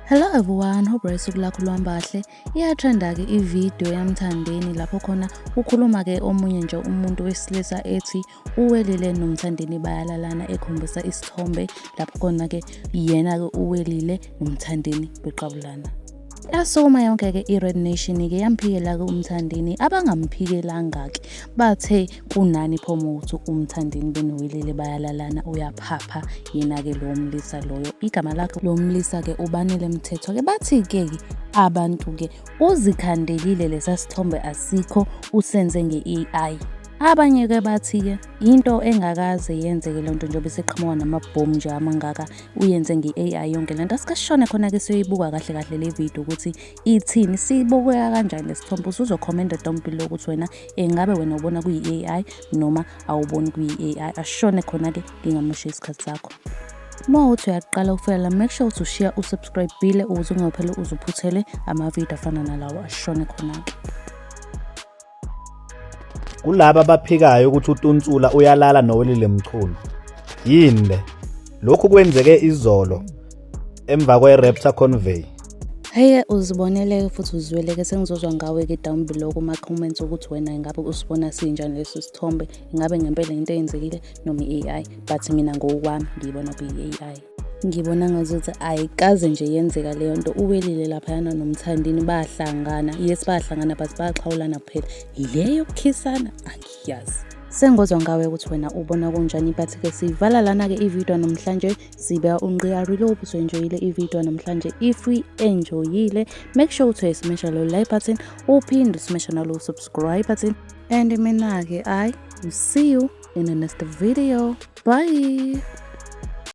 Hello everyone, hope usuku lakho luhamba kahle. Iyatrenda-ke ividiyo yaMthandeni lapho khona ukhuluma-ke omunye nje umuntu wesilisa ethi uWelile noMthandeni bayalalana ekhombisa isithombe lapho khona-ke yena-ke uWelile noMthandeni beqabulana. Yasukuma yonke-ke i-Red Nation-ke yamphikela-ke uMthandeni, abangamphikelanga-ke bathe kunani pho ukuthi uMthandeni benoWelile bayalalana uyaphapha yena-ke lowo mlisa loyo. Igama lakhe lo mlisa-ke uBanele Mthethwa-ke bathi-ke abantu-ke uzikhandelile lesa sithombe asikho usenze nge-AI. Abanye-ke bathi-ke into engakaze yenzeke lento njengoba iseqhamuka namabhomu nje amangaka uyenze nge-AI yonke lento. Asikashone khona-ke siyoyibuka kahle kahle le video ukuthi ithini, sibukeka kanjani lesithombe. Usuzokhomenta down below ukuthi wena engabe wena ubona kuyi-AI noma awuboni kuyi-AI. Asishone khona-ke ngingamoshi isikhathi sakho. Uma uthi uyaqala ukufika la, make sure ukuthi ushiya usubscribe-ile ukuze ungaphele uzuphuthele amavidiyo afana nalawo. Ashone khona-ke. Kulaba abaphikayo ukuthi uTunsula uyalala noWelile Mchunu. Yini le? Lokhu kwenzeke izolo emva kwe-Raptor Convey. Heye uzibonele futhi uzweleke sengizozwa ngawe-ke down below kuma-comments ukuthi wena ingabe usibona sinjani leso sithombe, ingabe ngempela into eyenzekile noma i-AI, but mina ngokwami ngiyibona kuyi-AI. Ngibona ngazuthi ayikaze nje yenzeka leyo nto. Uwelile laphayana noMthandeni bahlangana, yes bahlangana but baxhawulana kuphela. Le yokukhisana angiyazi. Sengozwa ngawe ukuthi wena ubona kunjani, but-ke sivala lana-ke ividiyo namhlanje sibeka unqi. I really hope usu-enjoyile ividiyo namhlanje. If uyi-enjoyile, make sure ukuthi uyayismasha lo like button, uphinde usmasha nalo subscribe button, and mina-ke I will see you in the next video. Bye.